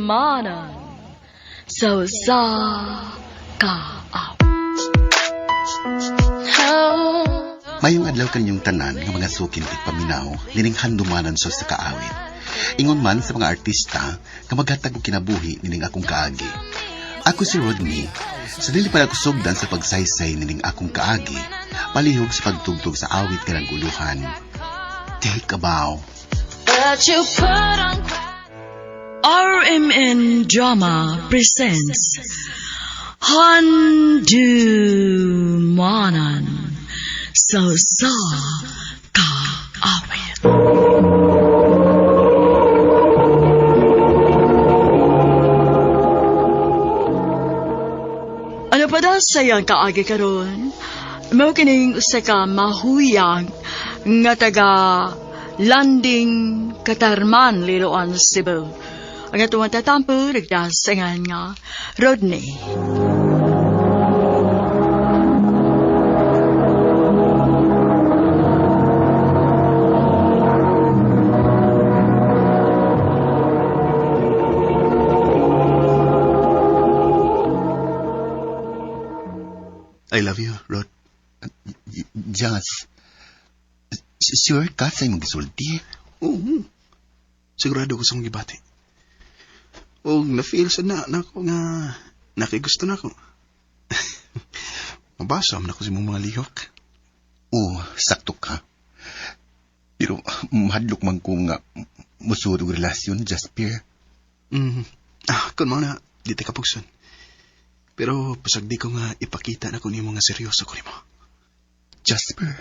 Handumanan sa usa ka awit. Mayong adlaw kaninyong tanan nga mga sukin tigpaminaw nining handumanan sa usa ka awit. Ingon man sa mga artista nga maghatag og kinabuhi nining akong kaagi. Ako si Rodney. Sa dili pa ako sugdan sa pagsaysay nining akong kaagi, palihog sa pagtugtog sa awit nga naguluhan. Take a bow. But you put on RMN Drama presents Handumanan sa usa ka awit. Ano pa daw sayang kaagi karon? Mao kining usa ka mahuyang nga taga Landing Katarman, Liloan, Cebu. Ang atong tatampo nagdasangan nga Rodney. I love you, Rod. Just, sure ka sa imong gisulti? Oo. Sigurado ko sa akong gibati. Og na-feel sa na ako nga nakigusto na ako. Mabasa man ako sa imong mga lihok. Oo, sakto ka. Pero mahadlok man ko nga musuod og relasyon, Jasper. Mm. Ah, kun mo na, di ta kapugson. Pero pasagdi ko nga ipakita na ko nimo nga seryoso ko nimo. Jasper.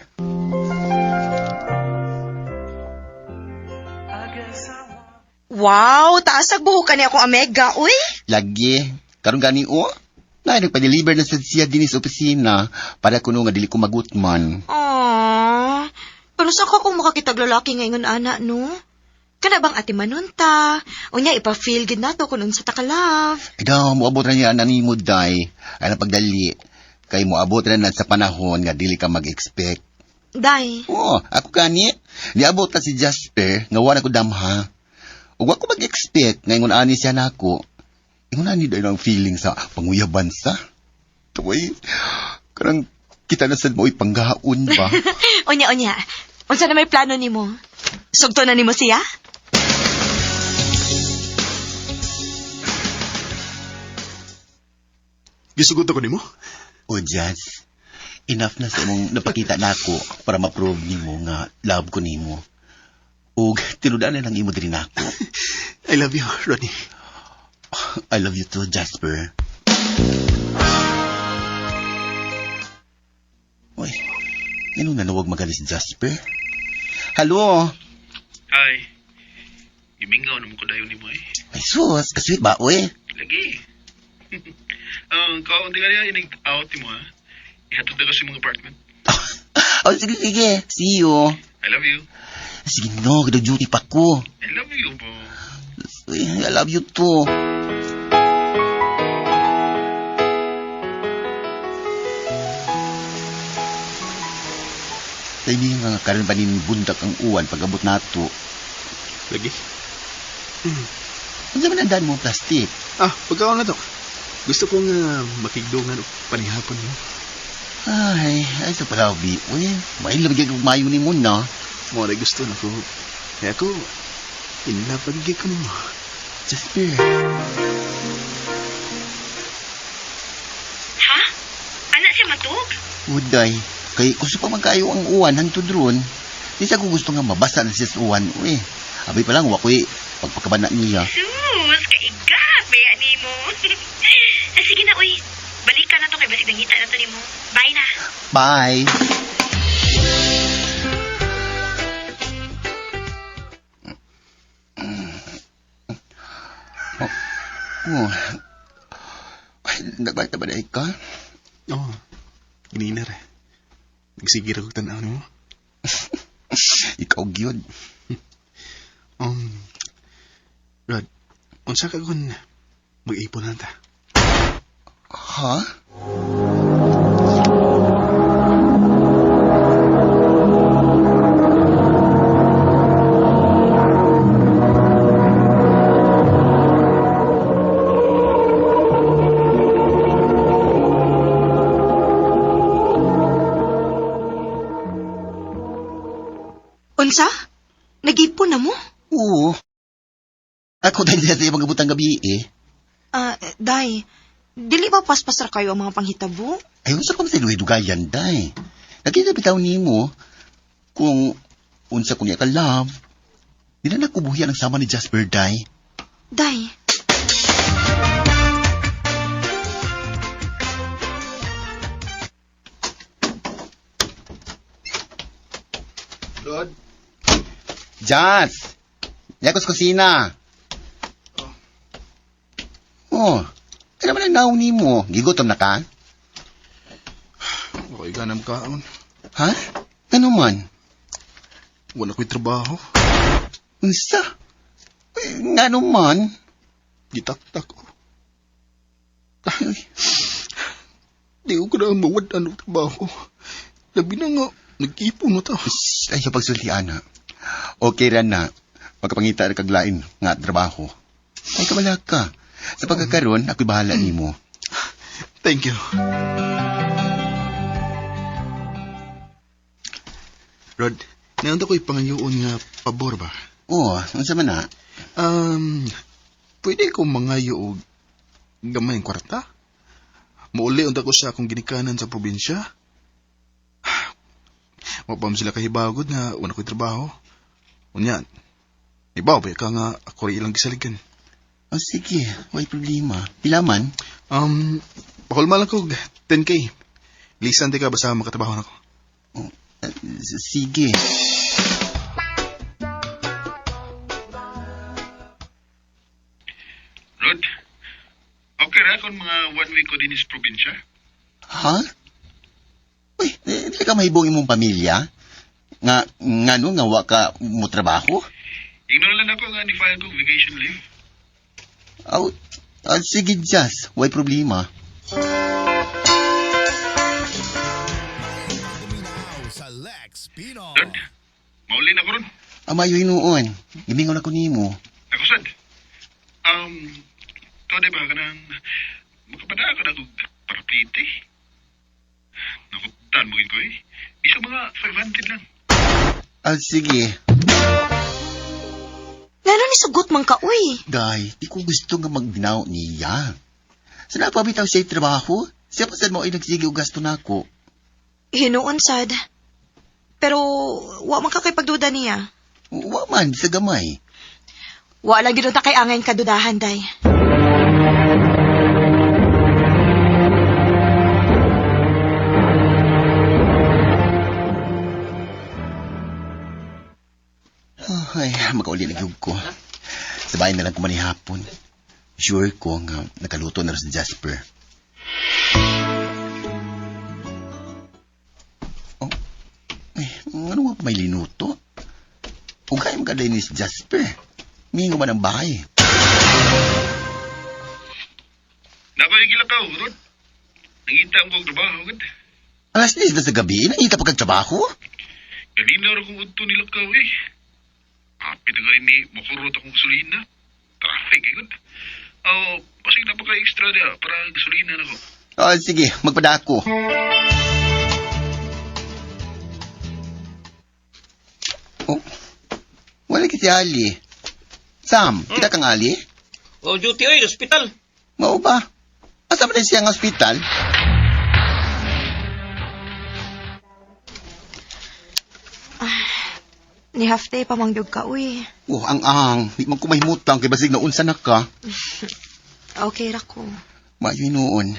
Wow, taas ang buhok ka ni akong amega, uy. Lagi, karon gani o. Na nagpa-deliver na sad siya dinhi sa opisina para kuno nga dili ko magutman. Aww. Pero sa ka kung makakitag lalaki ngayon, ana, no? Kana bang ate manunta? Unya, ipa-feel gid nato kung unsa ta ka love. Daw moabot ra niya ana nimo day. Ay na pagdali kay moabot ra na sa panahon nga dili ka mag-expect. Day, Oo, ako gani. Niabot na si Jasper nga wala ko damha. Ug wa ko mag-expect nga ingon ani siya nako. Ingon ani dahil ang feeling sa panguyaban sa. Tuway, karang kita na sad mo panggaon ba? unya, unya. Unsa na may plano nimo? Sugto na nimo siya? Gisugot ako nimo? O Jas, enough na sa imong napakita nako para ma-prove nimo nga love ko nimo. Ug tinudan na lang imo diri nako. I love you, Rodney. I love you too, Jasper. Uy, ngano na nawag magalis si Jasper? Hello? Ay, gimingaw naman ko dayon nimo eh. Ay sus, kasweet ba, uy? Lagi. Ang kaon di kaya inig out mo ha. Ihatod na ko sa imong apartment. Oh, sige, sige. See you. I love you. Sige no, kada duty pa ko. I love you, bro. Uy, I love you too. Tayo nga karon pa nin bundak ang uwan pag-abot nato. Lagi. Unsa man ang daan mo plastic? Ah, pagkaon na to. Gusto ko nga makigdungan og panihapon mo. Ay, ay sa palabi. Uy, may labig kag mayo ni mo na. Mo na gusto na ko. Kaya ako, in love pagigig ko nimo. Jasper. Ha? Ana siya matug? Uday, kay gusto pa man kaayo ang uwan hantod ron. Di sa ko gusto nga mabasa na siya sa uwan. Uy, abi pa lang wa ko'y pagpakabana niya. Sus, kaigabe nimo. Ah, sige na, uy. Balikan na to kay basig nangita na to nimo. Bye na. Bye. Oh. Ay, nagbata ba na ka? Oo. Oh, ginina ra. Nagsigir ako tan-aw nimo. Ikaw gyud. Um, Rod, unsa ka kun mag-ipon na ta? Ha? Dako dahil sa iyang mga butang gabi eh. Ah, day, dili ba paspas ra kayo ang mga panghitabo? Ay, unsa pa man sa dugayan, day. Nakita bitaw nimo kung unsa ko niya ka love. Di na nakubuhian ang sama ni Jasper, day. Day, Rod? Jas! Yakos kusina. Oh, ano man ang naong nimo? Gigutom na ka? Okay ka na makaon. Ha? Ano man? Wala ko'y trabaho. Unsa? Eh, ngano man? Gitaktak ko. Ay, Di ko na mawad-an og trabaho. Labi na nga, nag-ipon na ta. Shh, ay, pagsulti, ana. Okay ra na. Magkapangita ra kag lain nga trabaho. Ay, kabala ka. Sa pagkakaroon, ako'y bahala nimo. Thank you. Rod, naunta ko'y pangayoon nga pabor ba? Oh, unsa man na? Pwede ko mangayo og gamay ang kwarta? Muuli unta ko sa akong ginikanan sa probinsya. Wa pa man sila kahibagod nga wala ko'y trabaho. Unya, ibaw ba ka nga ako rin ilang gisaligan. Oh, sige, way problema. Pila man? Pakulma lang ko 10K. Lisan di ka basta makatrabaho na ko. Oh, sige. Rod, okay ra kung mga 1 week ko din is probinsya? Ha? Uy, di ka mahibong imong pamilya? Nga, nga no, nga wa ka mo trabaho? Ignore lang ako nga ni-file ko vacation leave. Aw, sige, Jas, way problema. Rod, mauli na ko ron. Amayo hinuon. Gimingon ako nimo. Ako sad. To di ba ka nang makapada ka na kog paraplite? Nakutan mo ko eh. Bisa mga 500 lang. Ah, sige. Ngano ni sugot man ka, uy? Day, di ko gusto nga magbinaw niya. Sa napabitaw siya trabaho, siya pa sad mo ay nagsige og gasto nako. Hinuon sad. Pero wa man ka kay pagduda niya. Wa man, sa gamay. Wa lang gid ta kay angayn kadudahan, day. Ay, makauli na gyud ko. Sa bahay na lang ko manihapon. Sure ko nga nakaluto na rin si Jasper. Oh, eh, ano nga pa may linuto? Ugay mo ka ni si Jasper. Mingo man ang bahay. Nako yung gilakaw, Rod. Nangita ang kong trabaho, gud. Alas 10 na sa gabi, nangita pa kag trabaho? Ganina ra kong udto nilakaw eh. Apit na rin ni makurot akong gasolina. Traffic, eh, gud. Oh, pasig na pa ka extra dia para gasolina na ko. Oh, sige, magpadako. Oh, wala ki si Ali. Sam, kita kang Ali? Oh, duty oy, hospital. Mao ba? Asa man siya ang ospital? Ni half day pa mangyug ka, uy. Oh, ang ang, di man ko mahimutang kay basig na unsa na ka. Okay ra ko. Maayo noon.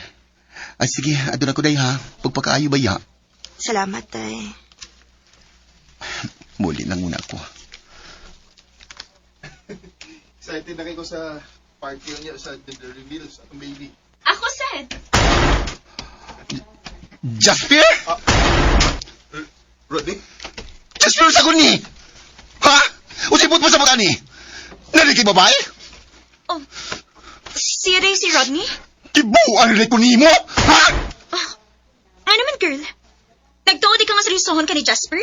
Ay sige, aduna ko day ha. Pagpakaayo ba ya? Salamat, day. Muli lang muna ako. Excited na kayo sa party niya sa gender reveal sa atong baby. Ako sad. Jasper? Rodney? Jasper sa ni! Ha? Usipot mo sa mga ni? Naliki babae? Oh, siya day si Rodney? Kibuan rin ko nimo? Ha? Ano man, girl? Nagtuo di ka nga seryosohon ka ni Jasper?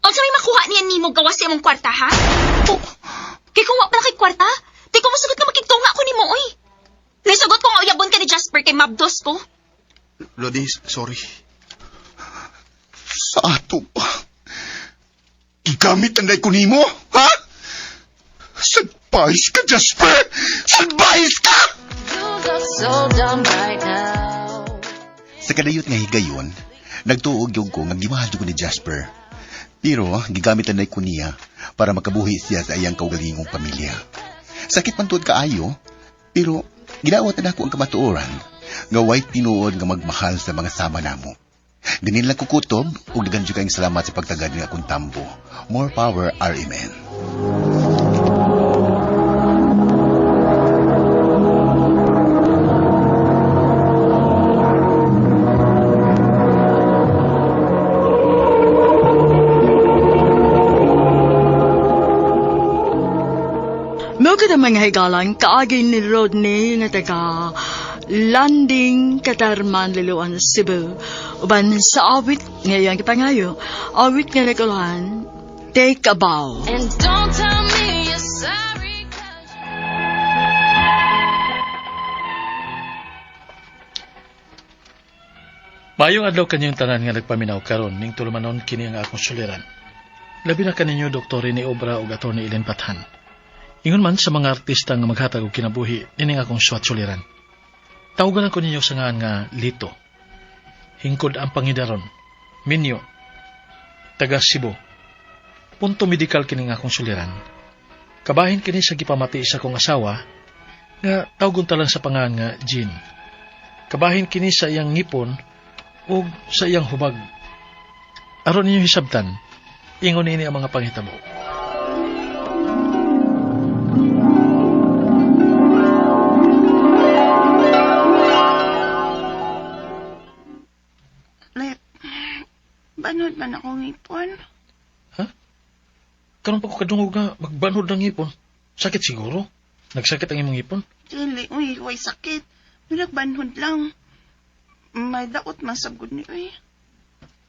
Unsa may makuha niya nimo gawas sa imong kwarta, ha? Oh, Kay kung wa pa na kay kwarta, di ko mosugot nga makigtunga ko nimo, oy. Nisugot ko nga uyabon ka ni Jasper kay mabdos ko. Rodney, sorry. Sa ato pa. Gigamit ang ko nimo? Ha? Sa Salbahis ka, Jasper! Salbahis ka! Sa kadayot nga higayon, nagtuog yung ko nga gimahal ko ni Jasper. Pero gigamit na ko niya para makabuhi siya sa iyang kaugalingong pamilya. Sakit man tuod kaayo, pero gidawat na nako ang kamatuoran nga way tinuod nga magmahal sa mga sama namo. Ganin lang kukutob ug daghan jud kayong salamat sa pagtagad ng akong tambo. More power, RMN. Mao kada mga higalan, kaagi ni Rodney nga taga Landing Katarman, Liloan, Cebu. Uban sa awit ngayong gipangayo, awit nga nagulahan, Take a Bow. And don't tell me you're sorry. Maayong adlaw kanyang tanan nga nagpaminaw karon ning tulumanon kini ang akong suliran. Labi na kaninyo Dr. Rene Obra ug Atty. Ellen Pathan. Ingon man sa mga artista nga maghatag og kinabuhi nining akong suwat suliran. Tawgan ko ninyo sa ngaan nga Lito. Hingkod ang pangidaron. Minyo. Taga Cebu. Punto medikal kining akong suliran. Kabahin kini sa gipamati sa akong asawa nga tawgon talang sa pangan nga Jean. Kabahin kini sa iyang ngipon ug sa iyang hubag. Aron ninyo hisabtan, ingon ini ang mga panghitabo. Lep, banod man ako ngipon. Ha? Karon pa ko kadungog nga magbanhod ng ngipon. Sakit siguro. Nagsakit ang imong ngipon. Dili, uy, way sakit. Nagbanhod lang. May daot man sa gud ni, uy.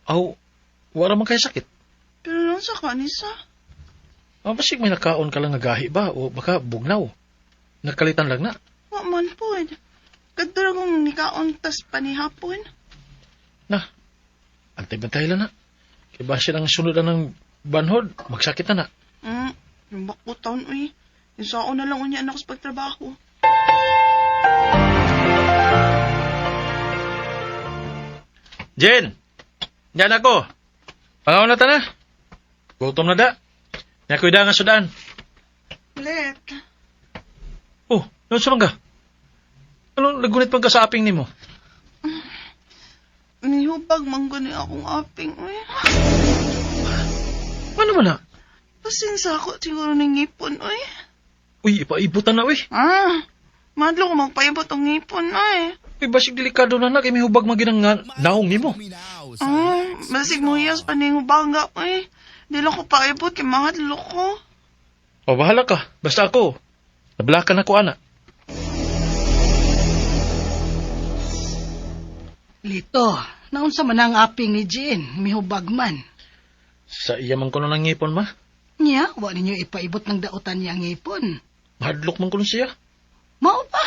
Aw, wala man kay sakit. Pero nung sa kanisa, Ah, basig may nakaon ka lang nga gahi ba o baka bugnaw. Nakalitan lang na. wa man pod. Kadto ra kong nikaon tas panihapon. Na, antay bantay lang na. Kay basin ang sunod ng banhod, magsakit na na. Yung bakutaon, uy. Yung sao na lang unya anak sa pagtrabaho. Jen! Yan ako! Pangaw na ta na. Gutom na da. Nakoy da nga sudan. Let, Oh, noon sa mangga. Ano, nagunit pang ka sa aping nimo? nihubag man gani akong aping, uy. Ano man na? Pasinsa ako siguro ng ngipon, uy. Uy, ipaibutan na, uy. Ah, madlo ko magpaibot ang ngipon, uy. Uy, basig delikado na na, kay may hubag maginang nga naong nimo. Ah, basig muhiyas pa ning hubaga, uy. Di lang ko paibot kay mahadlok ko. O, bahala ka. Basta ako. Nablakan ako, ana. Lito, naunsa man ang aping ni Jean, mihubag man. Sa iya man kuno ng ngipon, ma. Nya, wa ninyo ipaibot ng dautan niya ang ngipon. Mahadlok man kuno siya. Mao pa?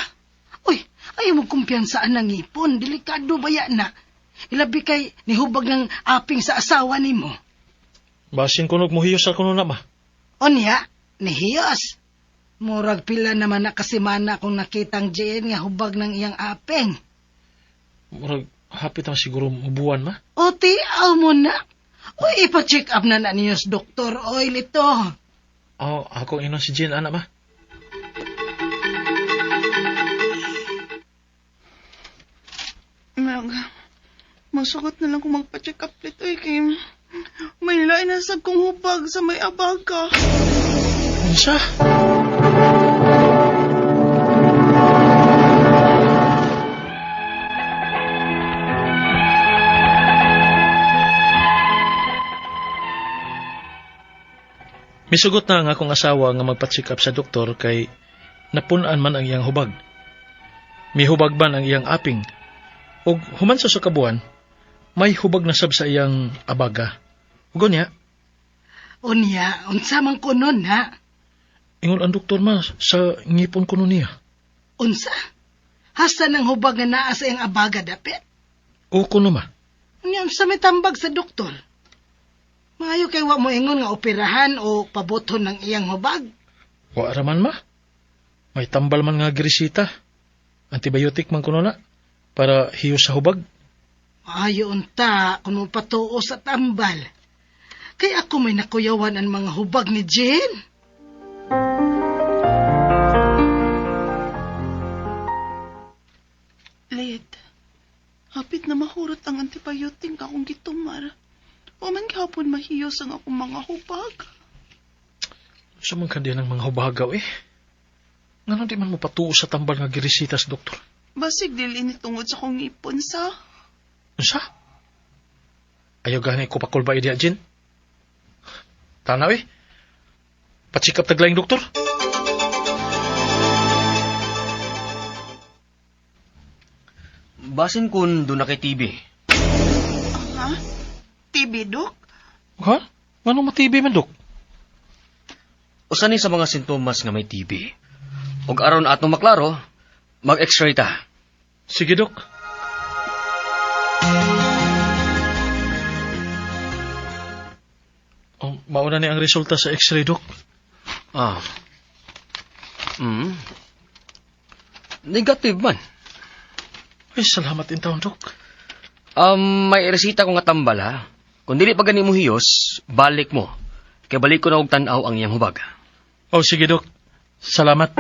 Uy, ayaw mo kumpiyansaan ng ngipon, delikado ba yan na? Ilabi kay nihubag ng aping sa asawa nimo. Basin kuno muhiyos sa kuno na, ma. O niya, nihiyos. Murag pila naman na kasimana kung nakitang Jean nga hubag ng iyang aping. Murag, hapit na siguro mubuan, ma. O tiaw mo na. Uy, ipa-check up na na ninyo sa doktor. Oy, Lito. Oh, ako inon si Jean, ana, ma. Mag, masugot na lang kung magpa-check up nito eh, kay may lain na sab kong hubag sa may abaga. Unsa? Misugot na ang akong asawa nga magpa-check up sa doktor kay napun-an man ang iyang hubag. Mihubag man ang iyang aping. Ug human sa kabuan, may hubag na sab sa iyang abaga. Ug unya, Unya, unsa man ko nun, ha? ingon ang doktor ma sa ngipon kuno niya. Unsa? Hasta ng hubag nga naa sa iyang abaga dapit? O kuno ma. Unya, unsa may tambag sa doktor? Maayo kay wa mo ingon nga operahan o paboton ng iyang hubag. Wa ra man ma. May tambal man nga giresita. Antibiotic man kuno na para hiyo sa hubag. Maayo unta kung mopatuo sa tambal. Kay ako may nakuyawan ang mga hubag ni Jen. Lit, hapit na mahurot ang antibiotic akong gitumar. Wa man gihapon mahiyos ang akong mga hubag. Sa man kandi ng mga hubagaw eh. Ngano di man mo patuo sa tambal nga giresita sa doktor? Basig dili ni tungod sa akong ngipon sa. Unsa? Ayaw gani ko pakulba idea, Jen. Tanaw eh. Patsikap taglaing doktor. Basin kun doon na kay TB. Ha? TB, Dok? Ha? Ngano ma-TB man, dok? Usa ni sa mga sintomas nga may TB. Ug aron atong maklaro, mag-x-ray ta. Sige, dok. Oh, mauna ni ang resulta sa x-ray, dok. Ah. Negative man. Ay, salamat in taon, dok. May resita ko nga tambal, ha? Kung dili pa gani mo hiyos, balik mo. Kay balik ko na og tan-aw ang iyang hubag. Oh, sige, dok. Salamat.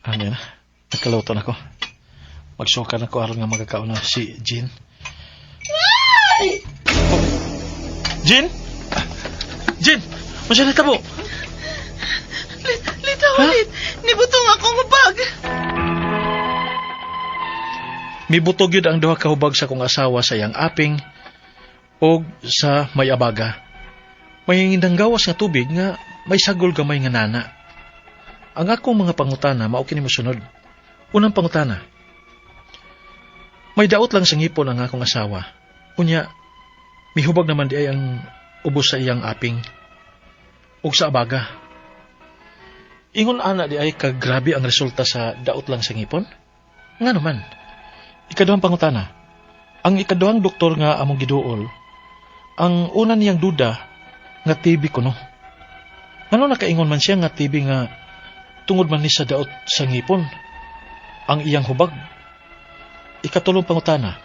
Ano na? Nagkaluto na ko. Magsuka na ko aron nga magkakaon na si Jean. Oh. Jean? Jean! Masya na tabo! Lit, litaw, lit. Nibutong akong hubag. Mibutog yun ang duha ka hubag sa kong asawa sa iyang aping o sa may abaga. May gawas nga tubig nga may sagol gamay nga nana. Ang akong mga pangutana mao kini mosunod. Unang pangutana. May daot lang sa ngipon ang akong asawa. Unya, mihubag naman di ay ang ubos sa iyang aping ug sa abaga. Ingon ana di ay kagrabe ang resulta sa daot lang sa ngipon? Nga naman. Ikaduhang pangutana. Ang ikaduhang doktor nga among giduol, ang una niyang duda nga TB kuno. Ngano nakaingon man siya nga TB nga tungod man ni sa daot sa ngipon ang iyang hubag. Ikatulong pangutana.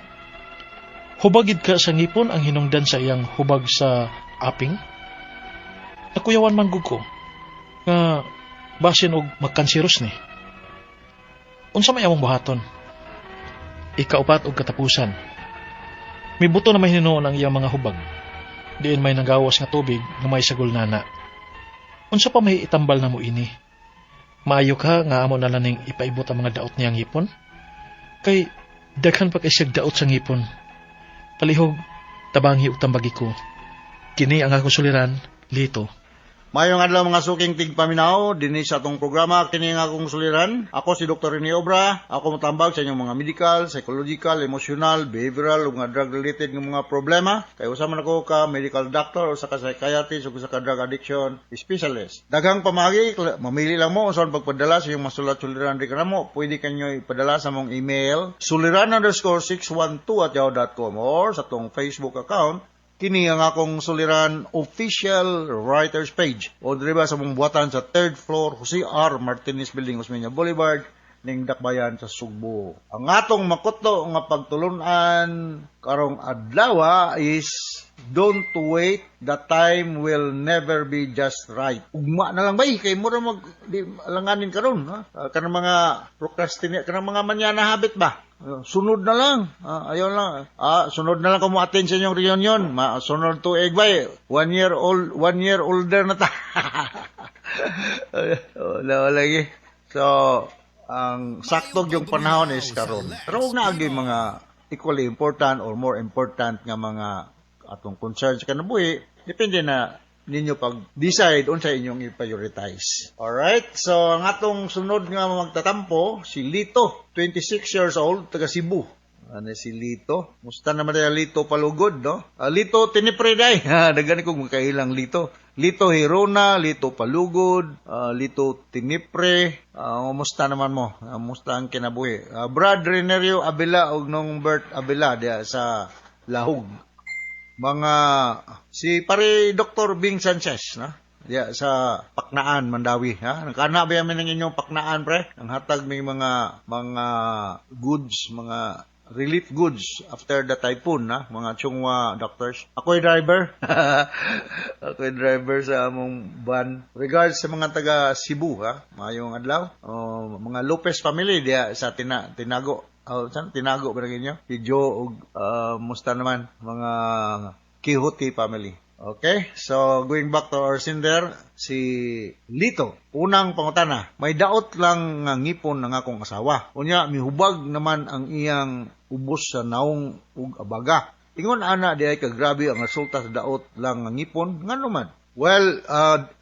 Hubagid ka sa ngipon ang hinungdan sa iyang hubag sa aping? Nakuyawan man gud ko nga basin og magkanseros ni. Unsa may among buhaton? Ikaupat og katapusan. Mibuto na may hinuon ang iyang mga hubag. Diin may nagawas nga tubig nga may sagol nana. Unsa pa may itambal na mo ini? Maayo ka nga amo na lang ning ipaibot ang mga daot niyang ngipon? Kay daghan pa kay siyag daot sa ngipon. Palihog, tabangi ug tambagi ko. Kini ang akong suliran, Lito. Mayong adlaw mga suking tigpaminaw, dinhi sa atong programa kini nga akong suliran. Ako si Dr. Rene Obra, ako motambag sa inyong mga medical, psychological, emotional, behavioral ug mga drug related nga mga problema. Kay usa man ako ka medical doctor usa ka psychiatrist ug usa ka drug addiction specialist. Daghang pamagi, mamili lang mo unsa pagpadala sa inyong masulat suliran diri kanamo. Pwede kanyo ipadala sa mong email suliran_612@yahoo.com or sa atong Facebook account kini ang akong suliran official writers page o diri ba sa mong buhatan sa 3rd floor Jose R. Martinez Building, Osmeña Boulevard, ning Dakbayan sa Sugbo. Ang atong makuto nga pagtulunan karong adlaw is don't wait, the time will never be just right. Ugma na lang bay kay mura mag di alanganin karon ha. Kanang mga procrastinate, kanang mga manyana habit ba? Sunod na lang. Ayaw lang. Sunod na lang kung mo-attend sa inyong reunion. Sunod tuig bay. 1 year old, 1 year older na ta. Wala, wala lagi. So, ang sakto yung panahon is karon. Pero ug naa gyud mga equally important or more important nga mga atong concerns sa kinabuhi, depende na ninyo pag-decide unsa inyong i-prioritize. Alright? So, ang atong sunod nga magtatampo, si Lito, 26 years old, taga Cebu. Ano si Lito? Musta naman na Lito Palugod, no? Lito Tinipre day. Daghan ko makailang Lito. Lito Hirona, Lito Palugod, Lito Tinipre. Kumusta naman mo? Kumusta ang kinabuhi? Brad Renerio Abela og nung Bert Abela diya sa Lahug. Mga si pare Dr. Bing Sanchez, no? Ya sa Paknaan, Mandawi, ha? Nagkana ba yamin ng inyong Paknaan, pre? Ang hatag may mga goods, mga relief goods after the typhoon, na mga Chong Hua doctors. Ako'y driver. Ako'y driver sa among van. Regards sa mga taga Cebu, ha? Maayong adlaw. Oh, mga Lopez family diya sa Tinago. Oh, saan Tinago ba inyo? Si Joe ug musta naman mga Quixote family. Okay, so going back to our sender, si Lito. Unang pangutana, may daot lang nga ngipon ng akong asawa. Unya, mihubag naman ang iyang ubos sa naong ug abaga. Ingon ana di ay kagrabe ang resulta sa daot lang nga ngipon, ngano man? Well,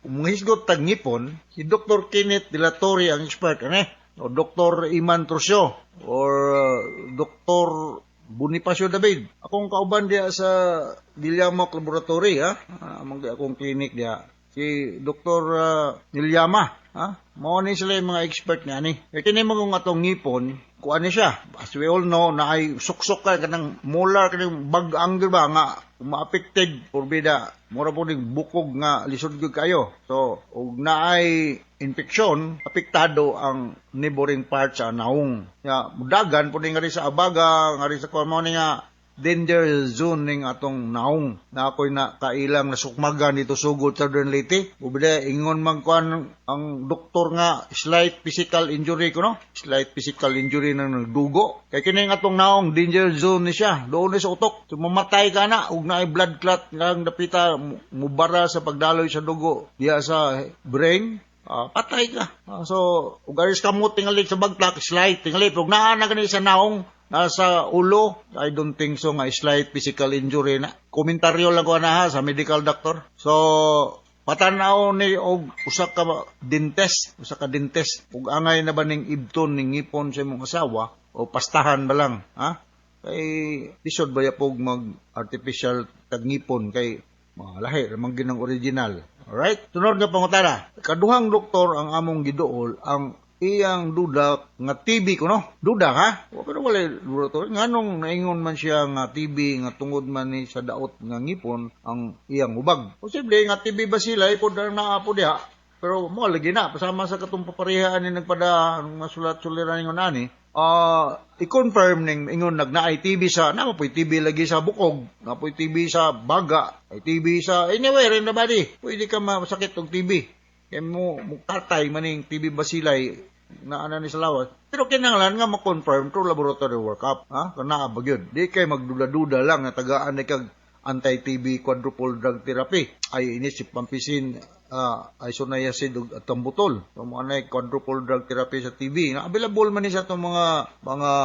manghisgot tag ngipon, si Dr. Kenneth De La Torre ang expert, ane? O Dr. Iman Trusio or Dr. Bonifacio David. Akong kauban diya sa Dilyamac Laboratory, ha? Among akong clinic diya. Si Dr. Nilyama, ha? Mao ni sila yung mga expert niya ni. Kaya kini mo kung atong ngipon, kuan ni siya. As we all know, na ay suksok ka kanang molar kanang bag-ang ba nga ma-affected porbida mura po ning bukog nga lisod gyud kayo. So, ug naay infeksyon, apektado ang neighboring parts sa naong. Ya, mudagan po ni ngari sa abaga, ngari sa kuan mo ni nga danger zone ning atong naong na ako'y na kailang nasukmagan dito sugod sa Southern Leyte. Ubida ingon man kuan ang doktor nga slight physical injury ko, no? Slight physical injury nang nagdugo. Kay kini nga atong naong danger zone ni siya. Doon ni sa utok. So, mamatay ka na ug naay blood clot lang dapita mubara sa pagdaloy sa dugo diya sa brain. Patay ka. So, ug aris kamot tingali sa bagtak, slight tingali. Ug naa na gani sa naong nasa ulo, I don't think so nga slight physical injury na. Komentaryo lang ko na ha sa medical doctor. So, patanaw ni og usa ka dentist, usa ka dentist ug angay na ba ning ibton ning ngipon sa imong asawa o pastahan ba lang, ha? Kay lisod ba yapog mag artificial tagngipon kay mga lahi ramang ginang original. Alright? Sunod nga pangutana. Kaduhang doktor ang among giduol ang iyang duda nga TB ko, no? Duda ha? Wa pero wala laboratory. Nganong naingon man siya nga TB nga tungod man ni sa daot nga ngipon ang iyang ubag. Posible nga TB ba sila ipod ang naa po diha. Pero mo lagi na pasama sa katong paparehaan ni nagpada nga sulat suliran ingon ani. I-confirm ning ingon nagnaay TB sa na po'y TB lagi sa bukog, na po'y TB sa baga, ay TB sa anywhere in the body. Pwede ka masakit og TB. Kay mo mukatay maning TB bacilli na ana ni sa lawas. Pero kinahanglan nga ma-confirm through laboratory workup, ha? Kung naa ba gyud. Di kay magduda-duda lang nga tagaan ni kag anti-TB quadruple drug therapy. Ay ini si rifampicin, isoniazid ug ethambutol. So mo anay quadruple drug therapy sa TB. Na available man ni sa atong mga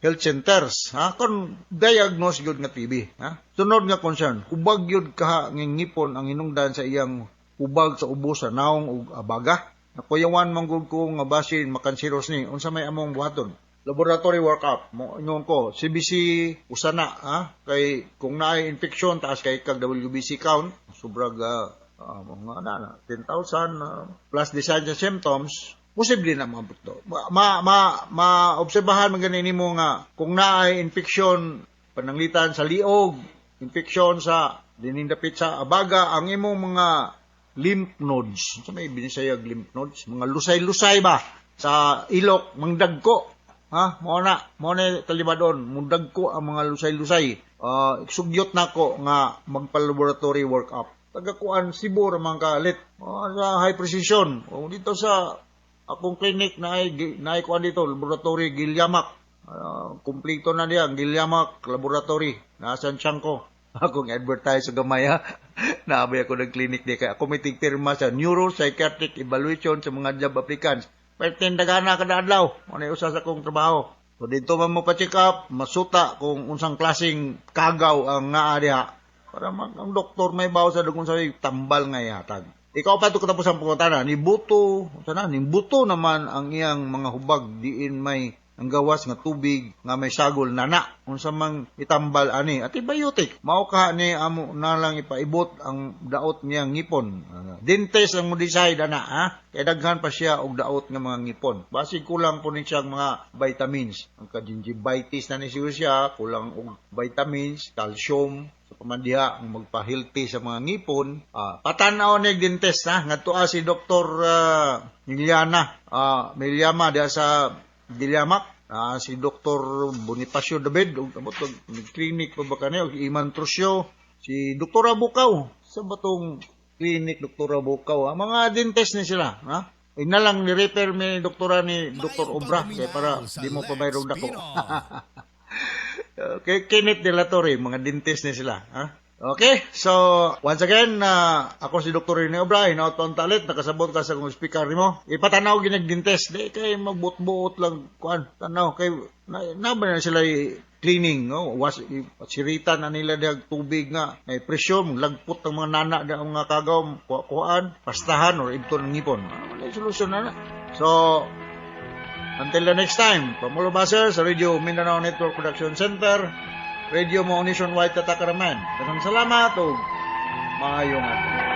health centers, ha? Kon diagnose gyud nga TB, ha? Sunod nga concern, hubag gyud kaha ng ngipon ang hinungdan sa iyang hubag sa ubos sa naong ug abaga. Nakuyawan man gud ko nga basin makanseros ni unsa may among buhaton. Laboratory workup mo ingon ko CBC usa na, ha? Kay kung naay infection taas kay kag WBC count sobrag mga na 10,000 plus the signs and symptoms posible na mga to. Ma ma ma-obserbahan man gani nimo nga kung naay infection pananglitan sa liog, infection sa dinindapit sa abaga, ang imong mga lymph nodes. Sa may binisayag lymph nodes, mga lusay-lusay ba sa ilok, mangdagko. Ha? Mao na talibadon, mundagko ang mga lusay-lusay. Sugyot nako nga magpa-laboratory workup. Tagakuan Cebu ra man kalit. Sa high precision. O dito sa akong clinic na ay kuan dito, laboratory Gilyamac. Kumpleto na diya, Gilyamac Laboratory. Nasa Tiangco. Akong advertise sa gamay, ha. Naabay ako ng clinic di kay ako may tigpirma sa neuropsychiatric evaluation sa mga job applicants. Pertin dagana kada adlaw. Ano usa sa akong trabaho. So dito man mo pa-check up, masuta kung unsang klaseng kagaw ang naa diha. Para ang doktor may bawo sa dugon sa tambal nga ihatag. Ikaw pa ito katapos ang pangutana, ni buto, sana ni buto naman ang iyang mga hubag diin may ang gawas nga tubig nga may sagol nana unsa mang itambal ani antibiotic mao ka ni amo na lang ipaibot ang daot niyang ngipon. Dentist ang mo decide ana, ha? Kay daghan pa siya og daot nga mga ngipon, basig kulang po ni siyang mga vitamins. Ang ka-gingivitis na ni siya, kulang og vitamins, calcium. Pa man diha ang magpa-healthy sa mga ngipon, patanaw ni dentist ha, ngadto si Dr. Miliana, Milyama diha sa Dilyamak. Si Dr. Bonifacio David ug amot og clinic pa ba kani og Iman Trusio, si Dr. Bukaw sa batong clinic Dr. Bukaw, mga dentist ni sila ha. Ina lang ni refer mi doktora ni Dr. Obra kay para di mo pa mayroong dako. Okay, Kenneth De La Torre, mga dentist ni sila ha. Okay, so once again, ako si Dr. Rene Obra, hinaot pa ang talit, nakasabot ka sa kong speaker nimo. Ipatanaw ginag dentist, di kay magbuot-buot lang kuan, tanaw kay na ba na sila cleaning, no? Was sirita na nila diag tubig nga may presyo, lagpot ang mga nana da ang mga kagaw, kuan, pastahan or ibton ng ngipon. Ano man solusyon na na. So until the next time, Pamulo Baser sa Radio Mindanao Network Production Center, Radio mo Nationwide Tatakaraman. Daghang salamat ug maayong adlaw.